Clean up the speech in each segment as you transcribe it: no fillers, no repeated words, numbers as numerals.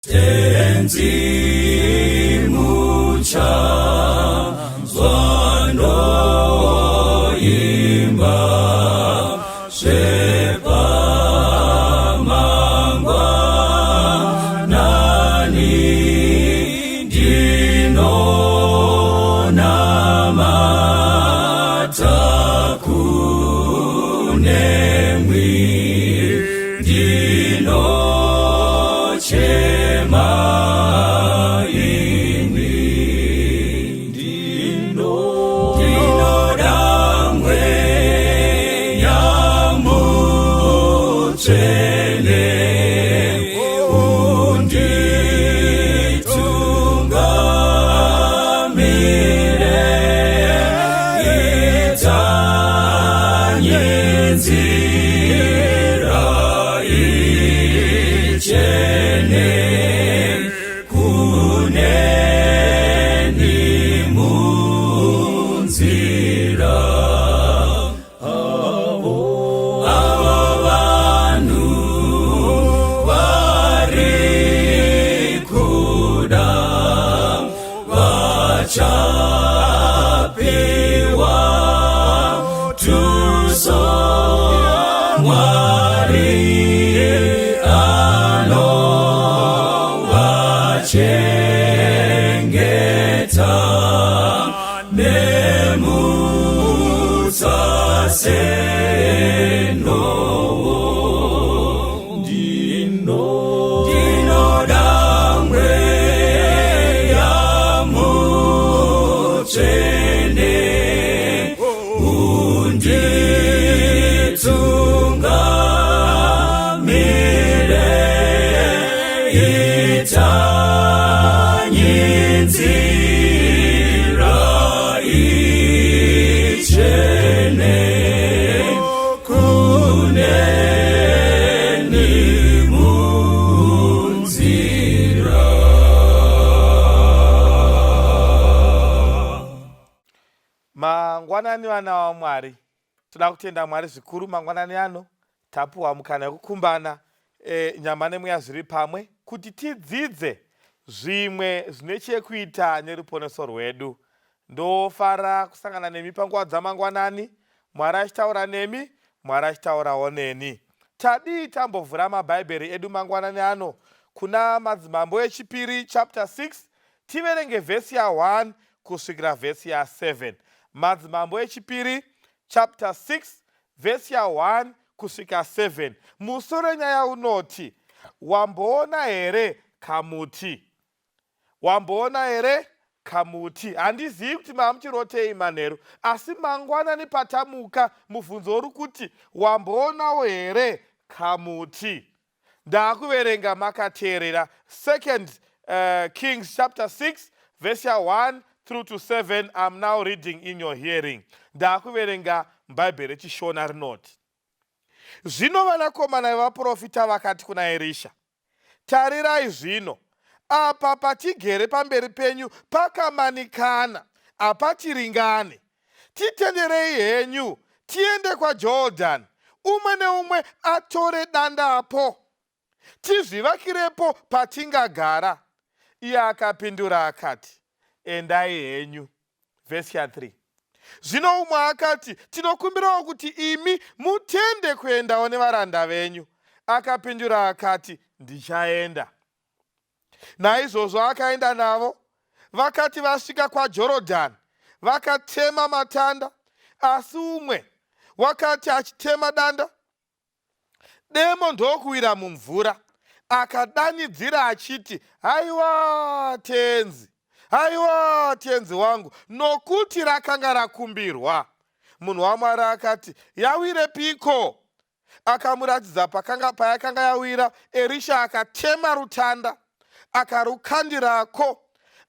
Tenzi muchanzwa ndoimba zvepamangwanani ndinonamata kunemwi ndinochema imwi ndinoda mweya mutsvene unditungamire itanye nzira ichene kuneni munzira avo vanhu vari kuda vachapiwa tuso Mwari anovachengeta nemutsa senowo ndinoda mweya mutsvene unditungamire itanye nzira ichene kuneni munzira. Mangwanani vana vaMwari. Toda kutenda Mwari zvikuru mangwanani ano tapuwa mukana wekukumbana e, nyama nemweya zviri pamwe kuti tidzidze zvimwe zvine chekuita neruponeso rwedu. Ndofara kusangana nemi panguva dzamangwanani, Mwari achitaura nemi, Mwari achitaurawo neni. Tadii tambovhura maBhaibheri edu mangwanani ano kuna Madzimambo echipiri chapter 6 tiverenge vhesi ya 1 kusvikira vhesi ya 7. Madzimambo echipiri chapter 6 vhesi ya 1 kusvika 7. Musoro wenyaya unoti Wamboona here kamuti? Wamboona here kamuti? Handizivi kuti mamuchirotei manheru, asi mangwanani patamuka mubvunzo uri kuti wamboonawo here kamuti? Ndakuverenga makateerera Second Kings chapter 6 verse ya 1 through to 7. I'm now reading in your hearing. Ndakuverenga muBhaibheri reChishona rinoti. Zvino vanakomana vevaprofita vakati kuna Erisha, Tarirai zvino, apa patigere pamberi penyu pakamanikana, hapatiringani. Titenderei henyu tiende kwaJorodhani, umwe neumwe atore dandapo, tizvivakirepo patingagara. Iye akapindura akati, Endai henyu. Vhesi ya 3. Zvino umwe akati, Tinokumbirawo kuti imi mutende kuendawo nevaranda venyu. Akapindura akati, Ndichaenda. Naizvozvo akaenda navo. Vakati vasvika kwaJorodhani, vakatema matanda, asi umwe wakati achitema danda, demo ndokuwira mumvura. Akadanidzira achiti, Haiwa tenzi, haiwa tenzi wangu, nokuti rakanga rakumbirwa. Munhu waMwari akati, Yawirepiko? Akamuratidza pakanga payakanga yawira. Erisha akatema rutanda akarukandirako,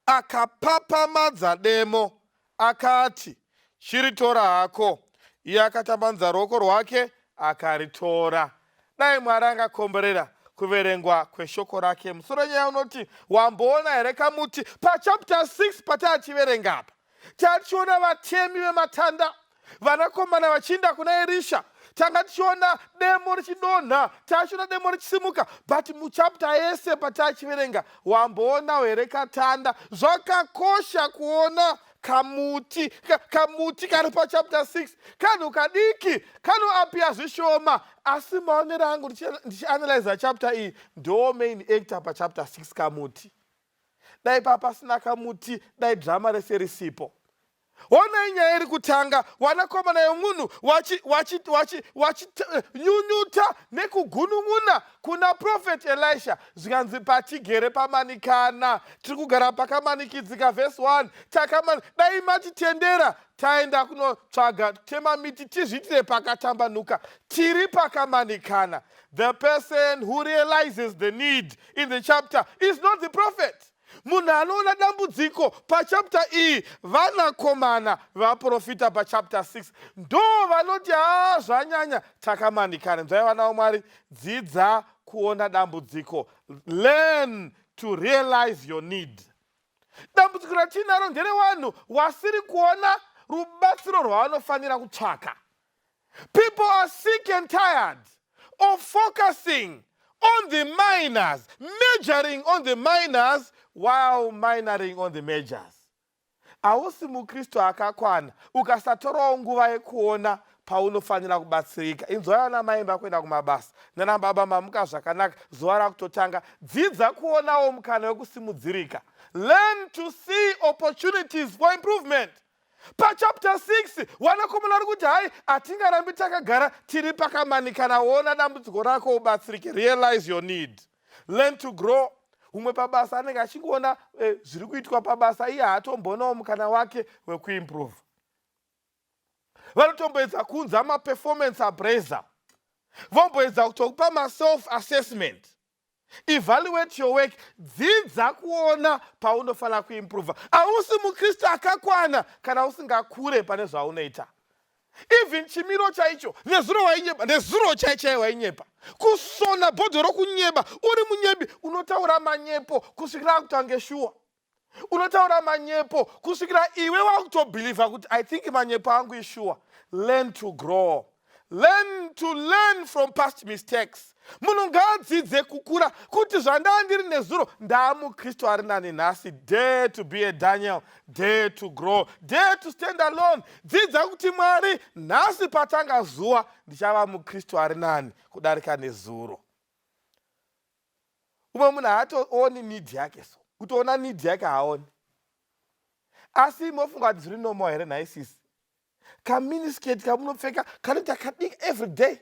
akapapamadza demo, akati, Chiritora hako. Iye akatambanudza ruoko rwake akaritora. Dai Mwari angakomborera kuverengwa kweshoko rake. Musoro wenyaya unoti wamboona here kamuti pachapter 6 pataachiverenga apa. Tachiona vatemi vematanda vanakomana vachiinda kuna Erisha. Tanga tichiona demo richidonha, tachiona demo richisimuka, but muchapter yese patachiverenga, wamboonawo here katanda? Zvakakosha kuona kamuti kamuti kari pachapter 6. Kanhu kadiki kanoappear zvishoma, asi maonero angu ndichianalyza chapter iyi, ndo main actor pachapter 6 kamuti. Dai papasina kamuti, dai drama rese risipo. Honai nyaya iri kutanga, wanakomana yemunhu wachinyunyuta nekugunun'una kuna Prophet Elisha. Zvikanzi, "Patigere pamanikana, tiri kugara pakamanikidzika." Vhesi 1, takamani dai matitendera taenda kunotsvaga tema miti tizviitire pakatambanuka, tiri pakamanikana. The person who realizes the need in the chapter is not the prophet. Munhu anoona dambudziko pachapter iyi vanakomana vaprofita. Pachapter 6 ndo vanoti, "Haa, zvanyanya, takamanikana." Nzvai, vana vaMwari, dzidza kuona dambudziko. Learn to realize your need. Dambudziko ratinaro nderevanhu wasiri kuona rubatsiro rwavanofanira kutsvaka. People are sick and tired of focusing on the minors, majoring on the minors while minoring on the majors. Hausi mukristu akakwana ukasatorawo nguva yekuona paunofanira kubatsirika. Inzwai, vana mai vakuenda kumabasa nana baba, mamuka zvakanaka, zuva rakutotanga. Dzidza kuonawo mukana wekusimudzirika. Learn to see opportunities for improvement. Pachapter 6 wanakomana uri kuti, "Hai, hatingarambi takagara tiri pakamanikana." Ona dambudziko rako ubatsirike. Realize your need, learn to grow. Umwe pabasa anenge achingoona zviri kuitwa pabasa, iye haatombonawo mukana wake wekuimprove. Vanotomboedza kuunza maperformance appraiser, vomboedza kutokupa maself assessment, evaluate your work. Dzidza kuona paunofanira kuimprova. Hausi mukristu akakwana kana usingakure pane zvaunoita. Even chimiro chaicho, nezuro wainyeba, nezuro chai chai wainyepa, kusona bhodho rokunyeba. Uri munyebi, unotaura manyepo kusvikira akutange shuwa. Unotaura manyepo kusvikira iwe wakutobhilivha kuti, "I think manyepo angu ishuwa." Learn to grow, learn to learn from past mistakes. Munhu ngaadzidze kukura kuti zvandaa ndiri nezuro, ndaamukristu ari nani nhasi. Dare to be a Daniel, dare to grow, dare to stand alone. Dzidza kuti, "Mwari, nhasi patanga zuva ndichava mukristu ari nani kudarika nezuro." Umwe munhu haatooni need yake, so kutoona need yake haaoni. Asi mofunga kuti zviri normal here nhaisisi? Kaminiskirt kamunopfeka kanoita kadiki every day,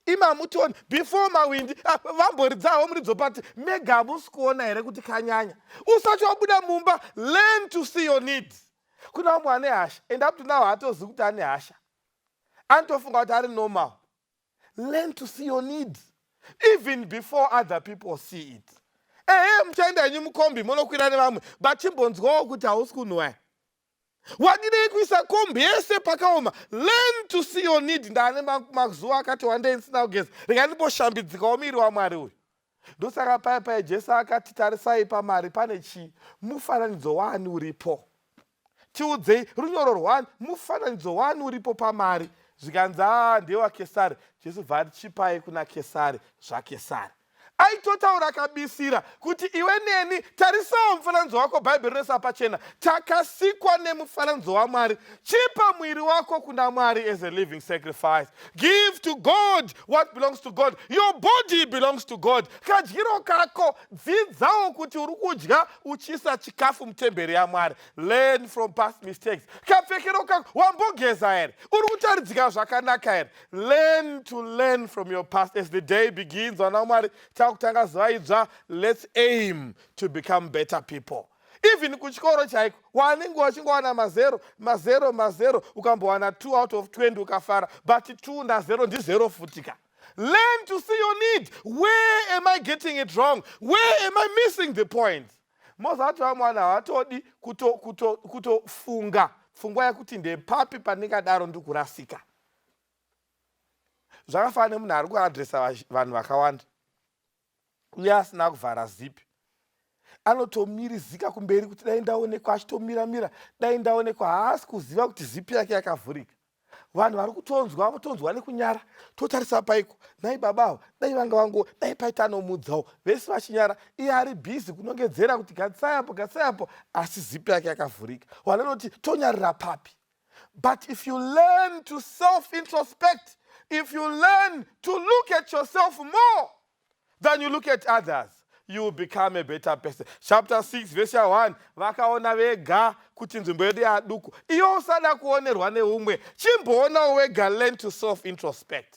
imi hamutioni before mawindi, ah, vamboridzawo muridzo pati mega, hamusi kuona here kuti kanyanya? Usati wabuda mumba, learn to see your need. Kuna vamwe ane hasha, and up to now haatozivi kuti ane hasha, anotofunga kuti ari normal. Learn to see your need even before other people see it. Ehe, muchaenda henyu mukombi, munokwira nevamwe, but chimbonzwawo kuti hausi kunhuwa. Wadirei kuisa kombi yese pakaoma? Learn to see your need. Ndaane mazuva akati wandei ndisina kugeza, rega ndimboshambidzikawo muviri waMwari uyu. Ndosaka paya paya Jesu akati, "Tarisai pamari pane chii? Mufananidzo waani uripo? Tiudzei runyoro rwani, mufananidzo wani uripo pamari?" Zvikanzi, "A, ndewaKesari." Jesu bva ati, "Chipai kuna Kesari zvaKesari." Aitotaura akabisira kuti iwe neni, tarisawo mufananidzo wako. Bhaibheri rinoisa pachena, takasikwa nemufananidzo waMwari. Chipa mwiri wako kuna Mwari as a living sacrifice. Give to God what belongs to God. Your body belongs to God. Kadyiro kako, dzidzawo kuti uri kudya uchiisa chikafu mutemberi yaMwari. Learn from past mistakes. Kapfekero kako, wambogeza here? Uri kutaridzika zvakanaka here? Learn to learn from your past. As the day begins, vana Mwari, takutanga zuva idzva, let's aim to become better people. Even kuchikoro chaiko, wanenge wachingowana mazero, mazero, mazero. Ukambowana 2 out of 20 ukafara, but 2 nazero ndizero futika. Learn to see your need. Where am I getting it wrong? Where am I missing the point? Mozati vamwe vanhu havatodi kutofunga pfungwa yekuti ndepapi pandingadaro ndiri kurasika. Zvakafanana nemunhu ari kuadresa vanhu vakawanda uye asina kuvhara zipi, anotomirizika kumberi kuti dai ndaonekwa, achitomiramira dai ndaonekwa. Haasi kuziva kuti zipi yake yakavhurika. Vanhu vari kutonzwa votonzwa nekunyara. Totarisa paiko nhai baba ava, dai vanga vango dai paita anomudzawo, vese vachinyara, iye ari bhizi kunongedzera kuti gadzisai apo, gadzisai apo, asi zipi yake yakavhurika. Vanhu vanoti tonyarira papi? But if you learn to self introspect, if you learn to look at yourself more than you look at others, you will become a better person. Chapter 6 verse 1, vakaona vega kuti nzvimbo yedu yaduku. Iwe usada kuonerwa neumwe, chimboonawo wega. Learn to self introspect.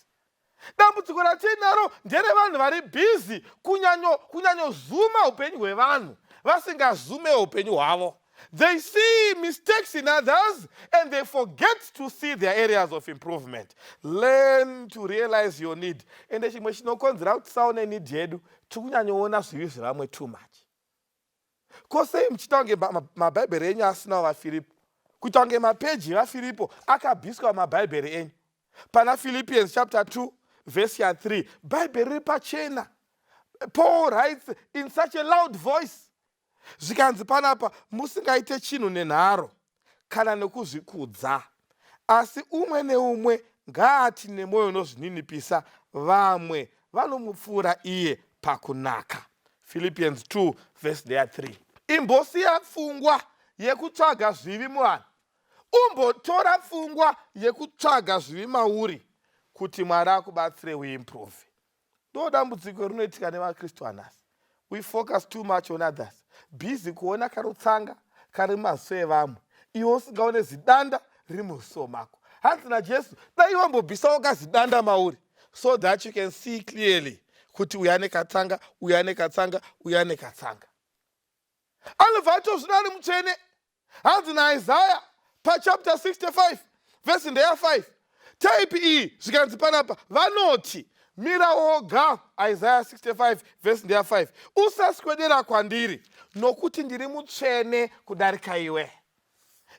Dambudziko ratiinaro nderevanhu vari bhizi kunyanyozuma upenyu hwevanhu, vasingazume upenyu hwavo. They see mistakes in others and they forget to see their areas of improvement. Learn to realize your need. Ende chimwe chinokonzera kuti tisaone need yedu, tiri kunyanyoona zvivi zvevamwe too much. Ko sei muchiita kunge mabhaibheri enyu asinawo vaFiripo, kuita kunge mapeji evaFiripo akabviswa mumabhaibheri enyu? Pana Philippians chapter 2 verse ya3, Bhaibheri riri pachena. Paul writes in such a loud voice, zvikanzi panapa, "Musingaite chinhu nenharo kana nekuzvikudza, asi umwe neumwe ngaati nemwoyo unozvininipisa vamwe vanomupfuura iye pakunaka." Philippians 2 verse ndeya 3. Imbosiya pfungwa yekutsvaga zvivi muvanhu, umbotora pfungwa yekutsvaga zvivi mauri kuti Mwari akubatsire uimprove. Ndo dambudziko rinoitika nevakristu anhasi. We focus too much on others, busy kuona karutsanga kari mumaziso evamwe, iwe usingaone zidanda riri muziso mako. Hanzi naJesu, dai wambobvisawo kazidanda mauri so that you can see clearly kuti uyu ane katsanga, uyu ane katsanga, uyu ane katsanga. Anobva atozvina ari mutsvene. Hanzi naIsaya pachapter 65 vhesi ndeya 5, type iyi, zvikanzi panapa, vanoti, "Mira woga." Isaya 65 vhesi ndeya 5, "Usaswedera kwandiri, nokuti ndiri mutsvene kudarika iwe."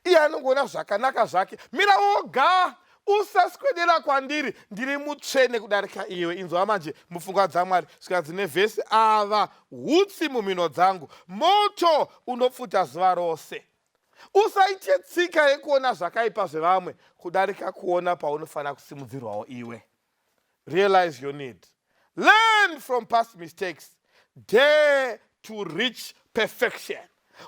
Iye anongoona zvakanaka zvake. "Mira woga, usaswedera kwandiri, ndiri mutsvene kudarika iwe." Inzwa manje mupfungwa dzaMwari, zvikanzi nevhesi, "Ava hutsi mumhino dzangu, moto unopfuta zuva rose." Usaite tsika yekuona zvakaipa zvevamwe kudarika kuona paunofanira kusimudzirwawo iwe. Realize your need, learn from past mistakes, dare to reach perfection.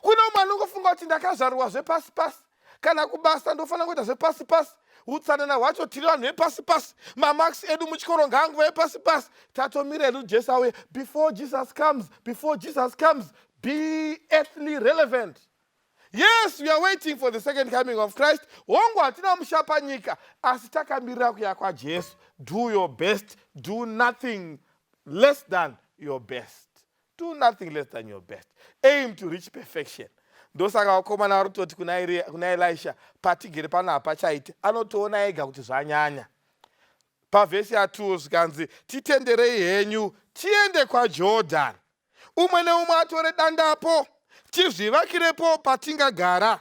Kune umwe anongofunga kuti ndakazvarwa zvepasi pasi, kana kubasa ndofanira kuita zvepasi pasi, utsanana hwacho tiri vanhu vepasi pasi, mamarks edu muchikoro ngaanguva epasi pasi, tatomira edu Jesu auye. Before Jesus comes, before Jesus comes, be earthly relevant. Yes, we are waiting for the second coming of Christ. Hongu, hatina musha panyika, asi takamirira kuya kwaJesu. Do your best. Do nothing less than your best. Do nothing less than your best. Aim to reach perfection. Ndosaka vakomana vari kutoti kuna Elisha, "Patigere pano hapachaiti." Anotoona ega kuti zvanyanya. Pavhesi ya2 zvikanzi, "Titenderei henyu tiende kwaJodhani, umwe neumwe atore dandapo, tizvivakirepo patingagara."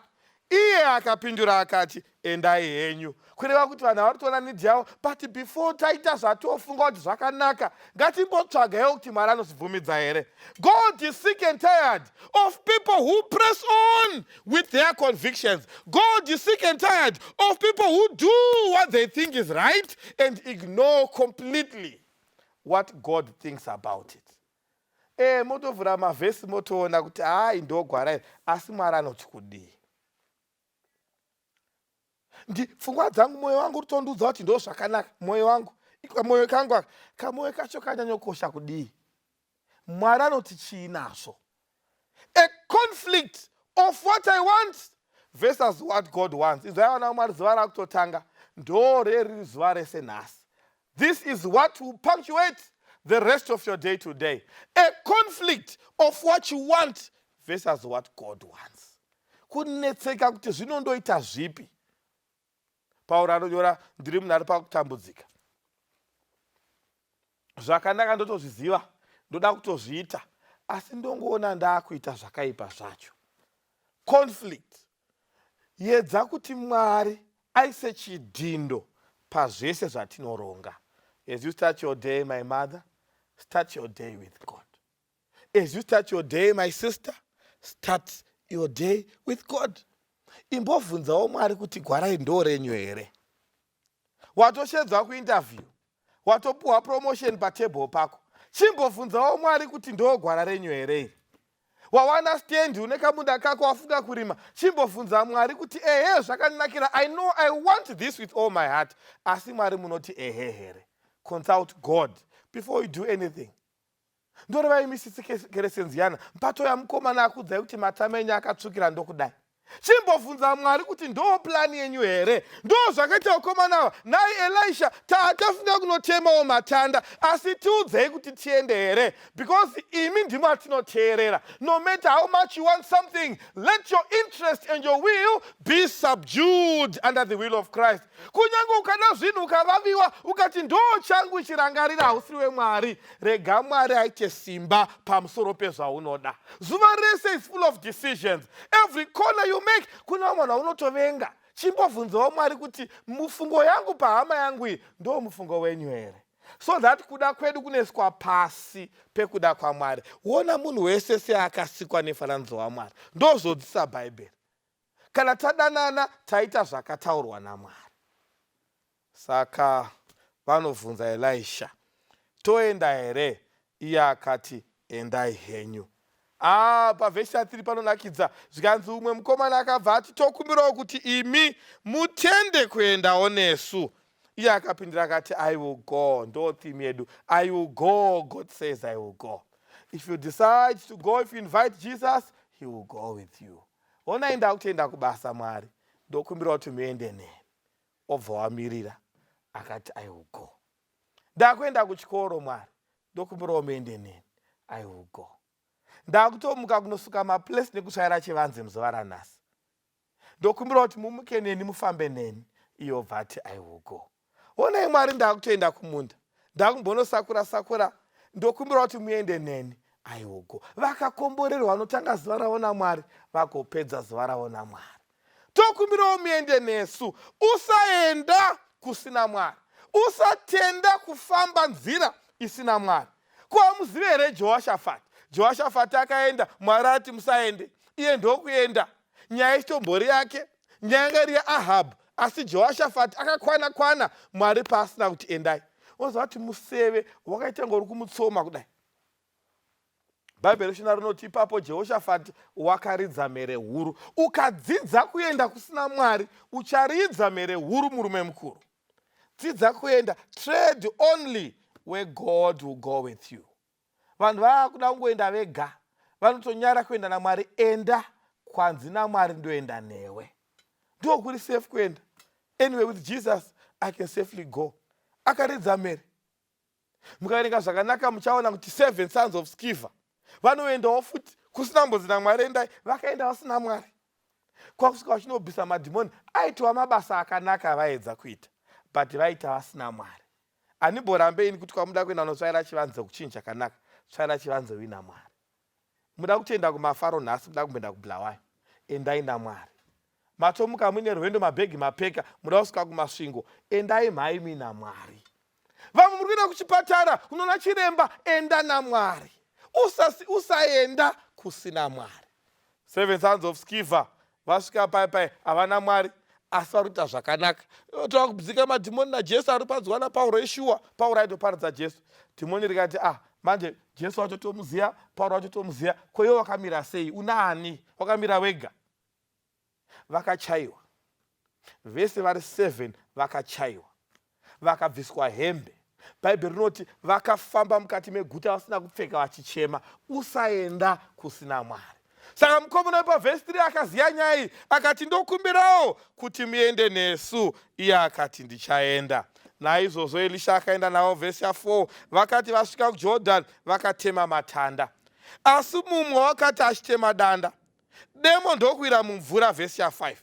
Iye akapindura akati, "Endai henyu." Kureva kuti vanhu vari kutoona need yavo, but before taita zvatofunga kuti zvakanaka, ngatimbotsvagaiwo kuti Mwari anozvibvumidza here. God is sick and tired of people who press on with their convictions. God is sick and tired of people who do what they think is right and ignore completely what God thinks about it. Motovhura mavhesi, motoona kuti hai, ndogwara iri, asi Mwari anoti kudii? Ndi pfungwa dzangu, mwoyo wangu uri tondiudza kuti ndo zvakanaka. Mwoyo wangu, kamwoyo kangu aka, kamwoyo kacho kanyanyokosha kudii? Mwari anoti chii nazvo? A conflict of what I want versus what God wants. Inzwai vana Mwari, zuva rakutotanga, ndo reriri zuva rese nhasi. This is what will punctuate the rest of your day today: a conflict of what you want versus what God wants. Kunetseka kuti zvinondoita zvipi. Pauro anonyora, "Ndiri munhu ari pakutambudzika. Zvakanaka ndotozviziva, ndoda kutozviita, asi ndongoona ndaakuita zvakaipa zvacho." Conflict. Yedza kuti Mwari aise chidhindo pazvese zvatinoronga. As you start your day, my mother, start your day with God. As you start your day, my sister, start your day with God. Imbobvunzawo Mwari kuti gwara iri ndo renyu here? Watoshedzwa kuinterview, watopuhwa promotion patable pako, chimbobvunzawo Mwari kuti ndo gwara renyu here iri. Wawana stand, une kamunda kako, wafunga kurima, chimbobvunza Mwari kuti ehe, zvakandinakira, I know I want this with all my heart, asi Mwari munoti ehe here? Consult God before you do anything. Ndoreva imi sisi Keresenziana, mpato yamukomana akudzai kuti matama enyu akatsvukira ndokudai, chimbobvunza Mwari kuti ndo plan yenyu here? Ndo zvakaita vakomana ava. Nai Elisha, taatafunga kunotemawo matanda, asi tiudzei kuti tiende here, because imi ndimo atinoteerera. No matter how much you want something, let your interest and your will be subdued under the will of Christ. Kunyange ukada zvinhu, ukavaviwa, ukati ndo changu, ichirangarira hausiri wemwari. Rega Mwari aite simba pamusoro pezvaunoda. Zuva rese is full of decisions. Every corner you make, kuna vamwe vanhu vaunotovenga, chimbobvunzawo Mwari kuti mufungo yangu pahama yangu iyi ndo mufungo wenyu here, so that kuda kwedu kunoiswa pasi pekuda kwaMwari. Wona munhu wese seakasikwa nefananidzo waMwari. Ndozodzisa Bhaibheri. Kana tadanana, taita zvakataurwa naMwari. Saka vanobvunza Elisha, "Toenda here?" Iye akati, "Endai henyu." Ah, pavhesi ya3 panonakidza. Zvikanzi umwe mukomana akabva ati, "Tokumbirawo kuti imi mutende kuendawo nesu." Iye akapindura akati, "I will go." Ndo theme yedu, "I will go." God says, "I will go." If you decide to go, if you invite Jesus, he will go with you. Onai, ndakutoenda kubasa, Mwari, ndokumbira kuti muende neni. Obva wamirira, akati, "I will go." Ndakuenda kuchikoro, Mwari, ndokumbirawo muende neni. I will go. Ndakutomuka kunosuka maplates nekutsvaira chivanze muzuva ranhasi, ndokumbira kuti mumuke neni, mufambe neni. Iyo bva ati, "I will go." Onai Mwari, ndakutoenda kumunda, ndakumbonosakura sakura, ndokumbira kuti muende neni. I will go. Vakakomborerwa vanotanga zuva ravo naMwari, vagopedza zuva ravo naMwari. Tokumbirawo muende nesu. Usaenda kusina Mwari. Usatenda kufamba nzira isina Mwari. Ko hamuzivi here Jehoshafati? Jehoshafati akaenda, Mwari ati musaende, iye ndokuenda. Nyaya ichitombori yake, nyaya yanga iri yaAhabhu, asi Jehoshafati akakwana kwana Mwari paasina kuti endai. Oziva kuti museve wakaita ngori kumutsoma kudai. Bhaibheri rishona rinoti ipapo Jehoshafati wakaridza mhere huru. Ukadzidza kuenda kusina Mwari, ucharidza mhere huru. Murume mukuru, dzidza kuenda. Tread only where God will go with you. Vanhu vaakuda kungoenda vega, vanotonyara kuenda naMwari. Enda kwanzi naMwari ndoenda newe, ndokuri safe kuenda. Anyway, with Jesus I can safely go. Akaridza mhere. Mukaverenga zvakanaka, muchaona kuti seven sons of Sceva vanoendawo futi kusina mbodzi naMwari endai. Vakaenda vasina Mwari, kwakusvika vachinobvisa madhimoni. Aitwa mabasa akanaka avaedza kuita, but vaita vasina Mwari. Handimborambeini kuti kwamuda kuenda unotsvaira chivanze kuchinhu chakanaka, tsvaira chivanze uina Mwari. Muda kutoenda kumafaro nhasi, muda kumboenda kuBulawayo, endai naMwari. Matomuka muine rwendo, mabhegi mapeka, muda kusvika kuMasvingo, endai mhai muina Mwari. Vamwe muri kuenda kuchipatara, unoona chiremba, enda naMwari. Usaenda kusina Mwari. Seven sons of Sceva vasvika pai pai, havana Mwari, asi vari kuita zvakanaka. Tova kudzika madhimoni naJesu ari panzwa naPauro. Eshuwa, Pauro aitoparidza Jesu. Dhimoni rikati, "Ah, manje Jesu wacho tomuziya, Pauro wacho tomuziya, ko iwe wakamira sei? Unaani? Wakamira wega." Vakachayiwa vese vari 7, vakachayiwa, vakabviswa hembe. Bhaibheri rinoti vakafamba mukati meguta vasina kupfeka, vachichema. Usaenda kusina Mwari. Saka mukomana wepavhesi 3 akaziya nyaya iyi, akati, "Ndokumbirawo kuti muende nesu." Iye akati, "Ndichaenda." Naizvozvo Elisha akaenda navo. Vhesi ya4, vakati vasvika kuJordani, vakatema matanda, asi mumwe wakati achitema danda, demo ndokuwira mumvura. Vhesi ya5,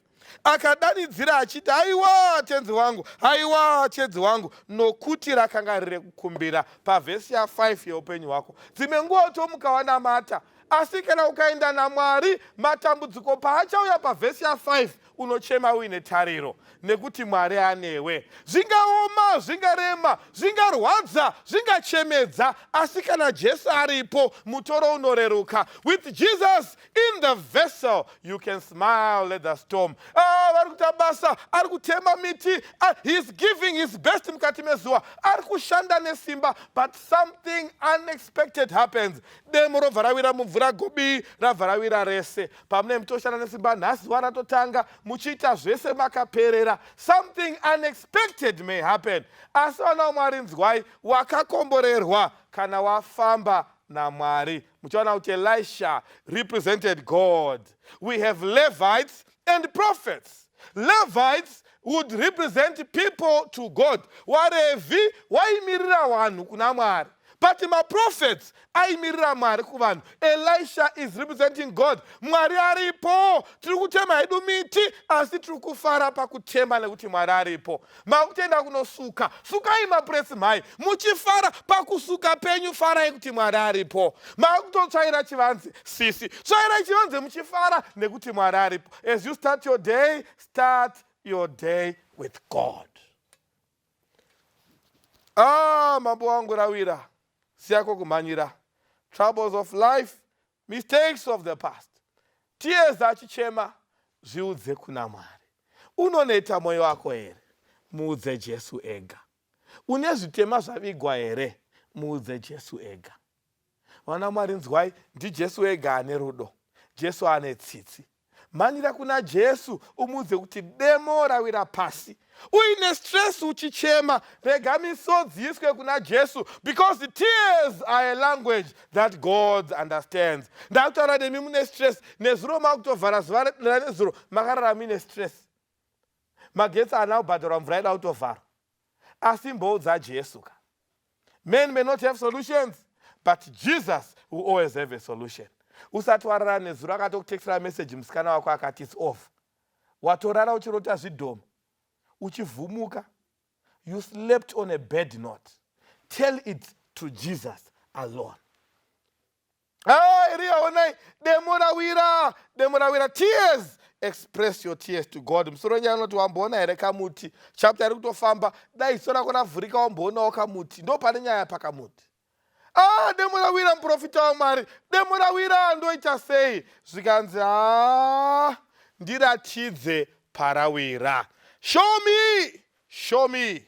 akadanidzira achiti, "Haiwa, tenzi wangu! Haiwa, tenzi wangu!" Nokuti rakanga riri kukumbira. Pavhesi ya5 yeupenyu hwako, dzimwe nguva tomuka wanamata, asi kana ukaenda naMwari, matambudziko paachauya pavhesi ya5 Unochema uine tariro nekuti Mwari anewe. Zvingaoma, zvingarema, zvingarwadza, zvingachemedza, asi kana Jesu aripo, mutoro unoreruka. With Jesus in the vessel, you can smile at the storm. Ah, vari kuita basa, ari kutema miti, ah, he is giving his best mukati mezuva, ari kushanda nesimba, but something unexpected happens. Demo robva rawira mumvura gobi, rabva rawira rese. Pamunenge mutoshanda nesimba nhasi zuva ratotanga, muchiita zvese makaperera, something unexpected may happen. Asi vana vaMwari, nzwai, wakakomborerwa kana wafamba naMwari. Muchaona kuti Elisha represented God. We have Levites and prophets. Levites would represent people to God. Warevhi waimirira vanhu kuna Mwari, but maprophets aimirira Mwari kuvanhu. Elisha is representing God. Mwari aripo. Tiri kutema hedu miti, asi tiri kufara pakutema nekuti Mwari aripo. Makutenda kunosuka, sukai mapuresi mhai muchifara. Pakusuka penyu farai kuti Mwari aripo. Makutotsvaira chivanze, sisi, tsvairai chivanze muchifara nekuti Mwari aripo. As you start your day, start your day with God. Ah, mambo wangu, rawira siyako kumhanyira. Troubles of life, mistakes of the past, tears achichema, zviudze kuna Mwari. Unoneta mwoyo wako here? Muudze Jesu ega. Une zvitema zvavigwa here? Muudze Jesu ega. Vana Mwari, nzwai, ndiJesu ega ane rudo. Jesu ane tsitsi. Mhanyira kuna Jesu, umuudze kuti demo rawira pasi. Uine stress, uchichema, rega misodzi iswe kuna Jesu, because tears are a language that God understands. Ndakutaura nemi mune stress. Nezuro makutovhara zuva ranezuro makarara muine stress. Magetsi haana kubhadharwa, mvura ida kutovharwa, asi mboudza Jesu ka. Men may not have solutions, but Jesus will always have a solution. Usati warara nezuro akatokutekisira meseji musikana wako akati it's off. Watorara uchirota zvidhoma, uchivhumuka. You slept on a bad note. Tell it to Jesus alone. Ah, Eriya, onai demo rawira, demo rawira. Tears, express your tears to God. Musoro nyaya unoti wamboona here kamuti? Chapter iri kutofamba. Dai ziso rako ravhurika, wamboonawo kamuti. Ndo pane nyaya pakamuti. Ah, demo rawira, muprofita waMwari, demo rawira, ndoita sei? Zvikanzi, ha, ndiratidze parawira. Show me, show me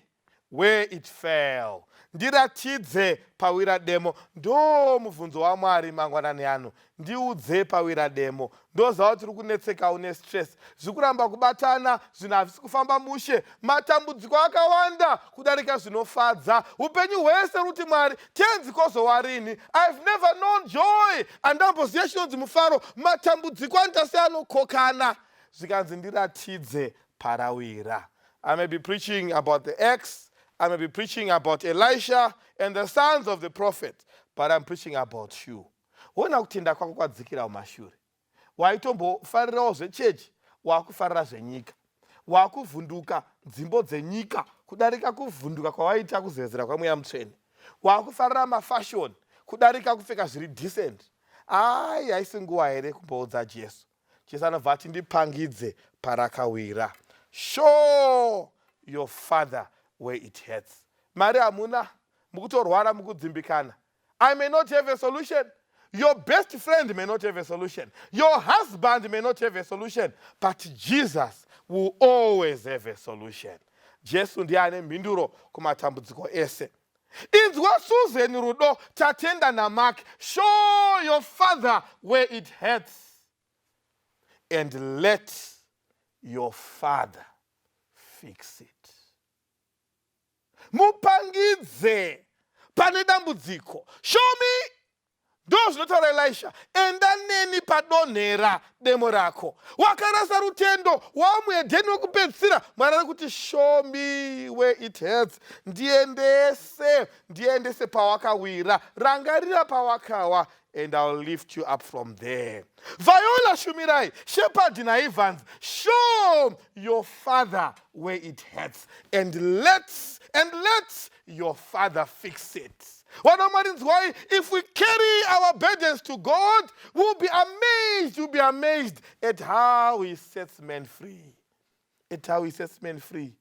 where it fell. Ndiratidze pawira demo. Ndo mubvunzo waMwari mangwanani ano. Ndiudze pawira demo. Ndoziva kuti uri kunetseka, une stress, zviri kuramba kubatana, zvinhu hazvisi kufamba mushe, matambudziko akawanda kudarika zvinofadza. Upenyu hwese ruti, Mwari tenzi, kozowa rini? I've never known joy, andamboziva chinonzi mufaro. Matambudziko anoita seanokokana. Zvikanzi, ndiratidze parawira. I may be preaching about the axe, I may be preaching about Elisha and the sons of the prophet, but I'm preaching about you. Wona kutenda kwako kwadzikira mumashure. Waitombofarirawo zvechechi, waakufarira zvenyika. Waakuvhunduka nzimbo dzenyika kudarika kuvhunduka kwawaita kuzevezera kwaMweya Mutsvene. Waakufarira mafashoni kudarika kupfeka zviri decent. Ai, haisi nguva here kumboudza Jesu? Jesu anobva ati, ndipangidze parakawira. Show your father where it hurts. Mari hamuna, mukutorwara, mukudzimbikana. I may not have a solution, your best friend may not have a solution, your husband may not have a solution, but Jesus will always have a solution. Jesu ndiye ane mhinduro kumatambudziko ese. Inzwa, Susan, Rudo, Tatenda naMark, show your father where it hurts and let your father fix it. Mupangidze pane dambudziko. Show me. Ndo zvinotaura Elisha, enda neni padonhera demo rako. Wakarasa rutendo, wamuhedheni wekupedzisira. Mwari ari kuti, show me where it hurts. Ndiendese, ndiendese pawakawira. Rangarira pawakawa and I'll lift you up from there. Viola, Shumirai, Shepard naEvans, show your father where it hurts and let your father fix it. Vana Mwari, nzwai, if we carry our burdens to God, we'll be amazed, we'll be amazed at how he sets men free. at how he sets men free.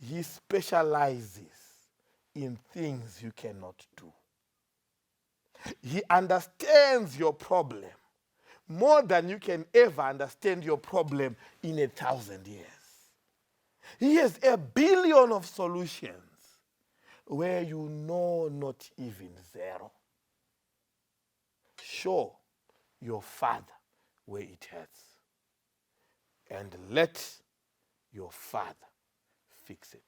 He specializes in things you cannot do. He understands your problem more than you can ever understand your problem in 1,000 years. He has a billion of solutions where you know not even zero. Show your father where it hurts and let your father fix it.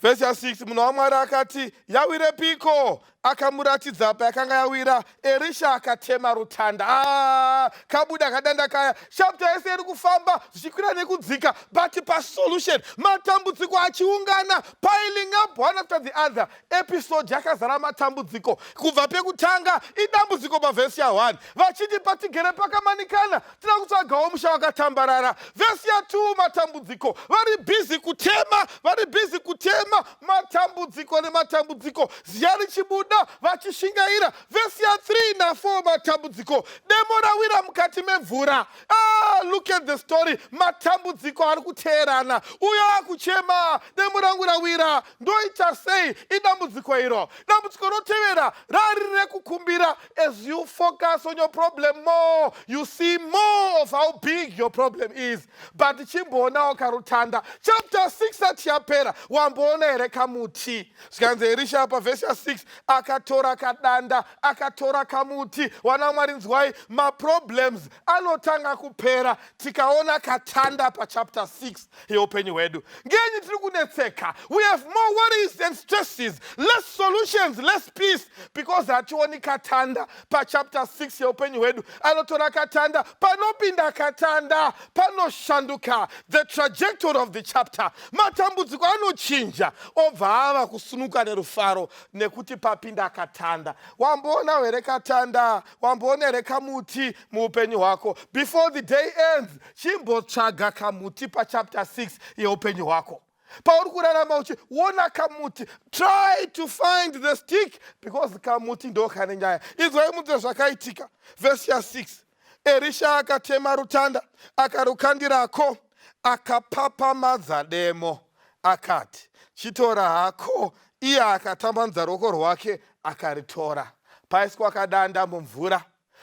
Vhesi ya6, munhu waMwari akati, "Yawirepiko?" Akamuratidza payakanga yawira. Erisha akatema rutanda. Ah, kabuda kadanda kaya. Chapter yese iri kufamba zvichikwira nekudzika, but pasolution, matambudziko achiungana, piling up one after the other. Episode yakazara matambudziko. Kubva pekutanga idambudziko pavhesi ya1, vachiti, "Patigere pakamanikana, tina kutsvagawo musha wakatambarara." Vhesi ya2, matambudziko, vari busy kutema, vari busy kutema, matambudziko nematambudziko, ziya richibuda, vachishingaira. Vhesi ya3 na4, matambudziko, demo rawira mukati memvura. Ah, look at the story. Matambudziko ari kuteerana. Uyo akuchema, "Demo rangu rawira, ndoita sei?" Idambudziko iro. Dambudziko rotevera rari rekukumbira. As you focus on your problem more, you see more of how big your problem is. But chimboonawo karutanda. Chapter 6 ati yapera, wamboona here kamuti? Zvikanzi Erisha pavhesi ya6 akatora kadanda, akatora kamuti. Wana Mwari, nzwai, maproblems anotanga kupera tikaona katanda pachapter 6 yeupenyu hwedu. Ngenyi tiri kunetseka? We have more worries and stresses, less solutions, less peace, because hationi katanda pachapter 6 yeupenyu hwedu. Anotora katanda. Panopinda katanda panoshanduka the trajectory of the chapter. Matambudziko anochinja, obva ava kusunuka nerufaro nekuti papinda katanda. Wamboona here katanda? Wamboona here kamuti muupenyu hwako? Before the day ends, chimbotsvaga kamuti pachapter 6 yeupenyu hwako pauri kurarama uchiona kamuti. Try to find the stick, because kamuti ndo kane nyaya. Inzwai munzwe zvakaitika. Vhesi ya6, Erisha akatema rutanda, akarukandirako, akapapamadza demo, akati, "Chitora hako." Iye akatambanudza ruoko rwake, akaritora. Paiswa kadanda mumvura,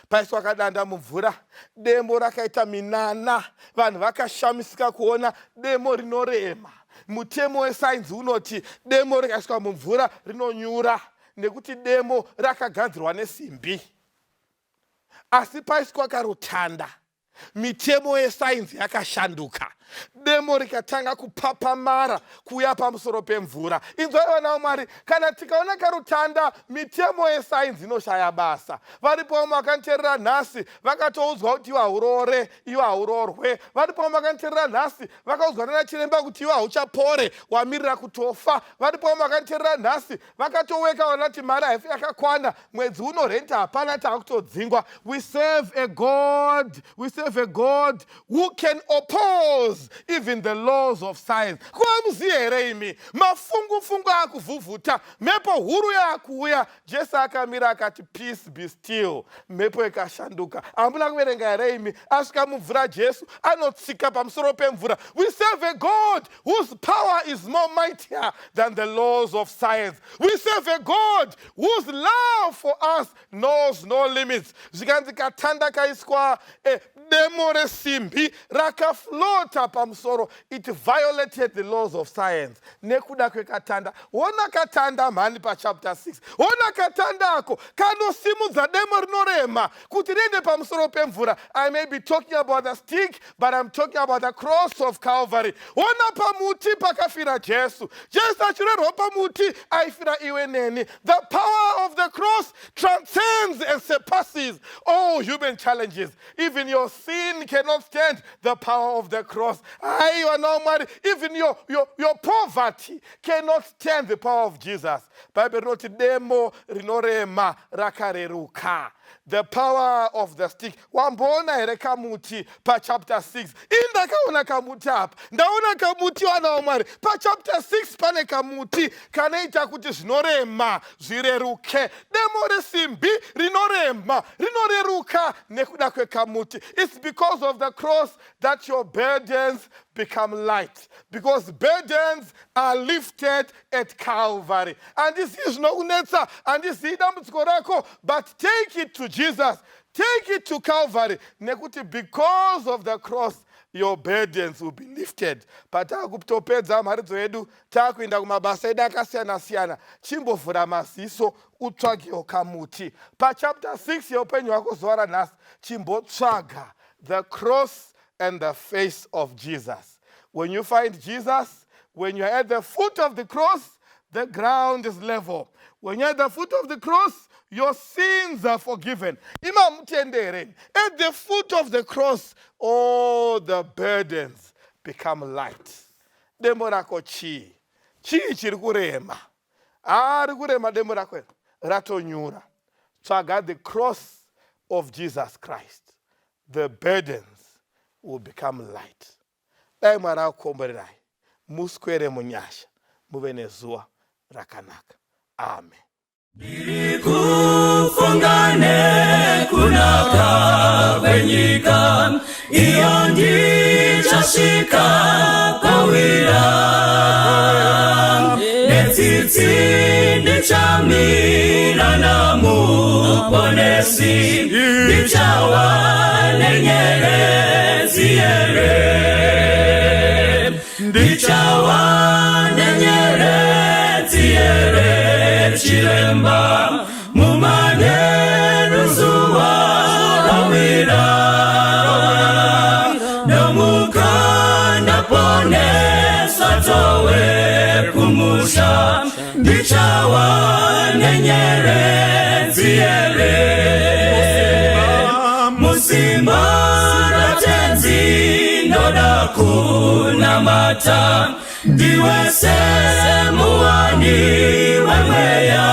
paiswa kadanda mumvura, demo rakaita minana. Vanhu vakashamisika kuona demo rinorema. Mutemo wesainzi unoti demo rikaiswa mumvura rinonyura, nekuti demo rakagadzirwa nesimbi. Asi paiswa karutanda, mitemo yesainzi yakashanduka, demo rikatanga kupapamara kuuya pamusoro pemvura. Inzwai vana vaMwari, kana tikaona karutanda, mitemo yesainzi inoshaya basa. Varipo vamwe vakanditeerera nhasi vakatoudzwa kuti iwe haurore, iwe haurorwe. Varipo vamwe vakanditeerera nhasi vakaudzwa nana chiremba kuti iwe hauchapore, wamirira kutofa. Varipo vamwe vakanditeerera nhasi vakatoweka vanati mari haifi yakakwana, mwedzi uno renti hapana, taakutodzingwa. We serve a God, we serve a God who can oppose even the laws of science. Kuva muziye here imi? Mafungufungu akuvhuvhuta, mhepo huru yaakuuya, Jesu akamira akati, "Peace, be still." Mhepo ikashanduka. Hamuna kuverenga here imi? Asvika mumvura, Jesu anotsika pamusoro pemvura. We serve a God whose power is more mightier than the laws of science. We serve a God whose love for us knows no limits. Zvikanzi katanda kaiswa, demo resimbi rakaflota pamusoro. It violated the laws of science nekuda kwekatanda. Ona katanda mhani pachapter 6. Ona katandako kanosimudza demo rinorema kuti riende pamusoro pemvura. I may be talking about the stick, but I'm talking about the cross of Calvary. Ona pamuti pakafira Jesu. Jesu achirerwa pamuti, aifira iwe neni. The power of the cross transcends and surpasses all human challenges. Even your sin cannot stand the power of the cross. Aiwa naMwari, even your poverty cannot stand the power of Jesus. Bhaibheri rinoti demo rinorema rakareruka. The power of the stick. Wamboona here kamuti pachapter 6? Ini ndakaona kamuti apa, ndaona kamuti, wana waMwari. Pachapter 6 pane kamuti kanoita kuti zvinorema zvireruke. Demo Demo resimbi rinorema rinoreruka nekuda kwekamuti. It's because of the cross that your burdens become light, because burdens are lifted at Calvary. Handizivi zvinokunetsa, handizivi dambudziko rako, but take it to Jesus, take it to Calvary, nekuti because of the cross your burdens will be lifted. Pataakutopedza mharidzo yedu, taakuenda kumabasa edu akasiyana-siyana, chimbovhura maziso utsvagewo kamuti pachapter 6 yeupenyu hwako zuva ranhasi. Chimbotsvaga the cross and the face of Jesus. When you find Jesus, when you're at the foot of the cross, the ground is level. When you're at the foot of the cross, your sins are forgiven. Imamutendere. At the foot of the cross, all the burdens become light. Demo rako chii? Chii chiri kurema? Ari kurema demo rako iri ratonyura. Tsvaga the cross of Jesus Christ. The burdens will become light. Dai Mwari akukomborerai, muswere munyasha, muve nezuva rakanaka. Amen. Ndiri kufunga nekunaka kwenyika iyo ndichasvika pawira netsitsi ndichamira namuponesi ndichawa nenyeredzi here ndichawa nenyeredzi here chiremba mumanheru zuva rawira ndomuka ndaponeswa towe kumusha ndichawa nenyeredzi here musimba raTenzi ndoda kunamata ndiwe semuwani wemweya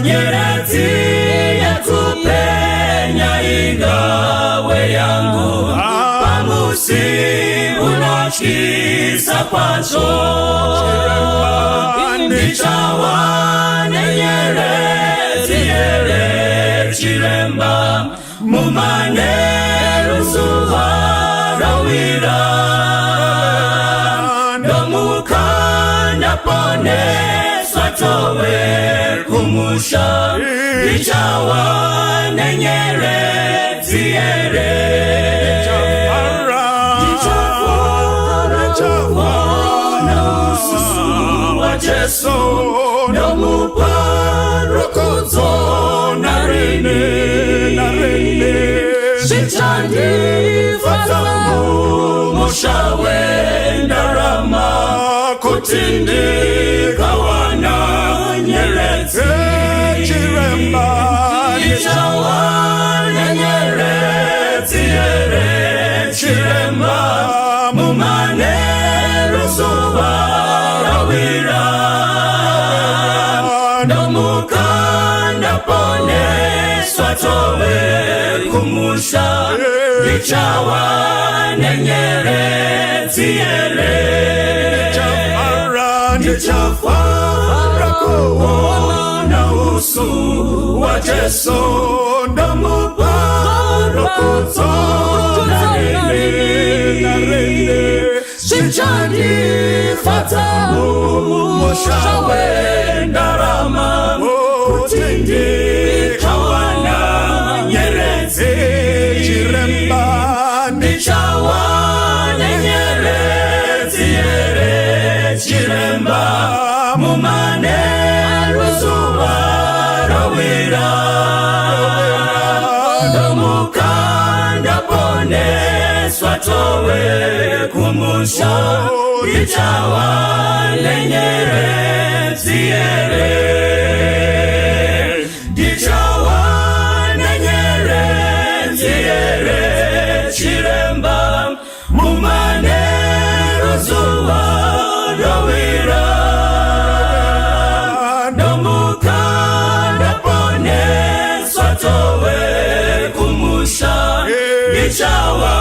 nyeredzi yekupenya ingawe yangu pamusi unotyisa kwazvo ndichawa nenyeredzi here chiremba mumanheru zuva rawira ndomuka ndaponeswa towe kumusha ndichawa nenyeredzi here ndichafara kuona uso waJesu ndomupa rukudzo narini zvichandifadza mumusha wendarama kuti ndikawana nyeredzi Chiremba. Ndichawana nyeredzi here chiremba mumanheru zuva rawira ndomuka ndaponeswa tove kumusha ndichawa nenyeredzi here ndichafara kuona uso waJesu ndomupa rukudzo narini zvichandifadza mumusha wendarama kuti ndikawana nyeredzi Chiremba. Ndichawana nyeredzi here chiremba mumanheru zuva rawira ndomuka ndaponeswa towe kumusha ndichawa nenyeredzi here ndichawa nenyeredzi here chiremba mumanheru zuva rawira ndomuka ndaponeswa towe kumusha ndichawa.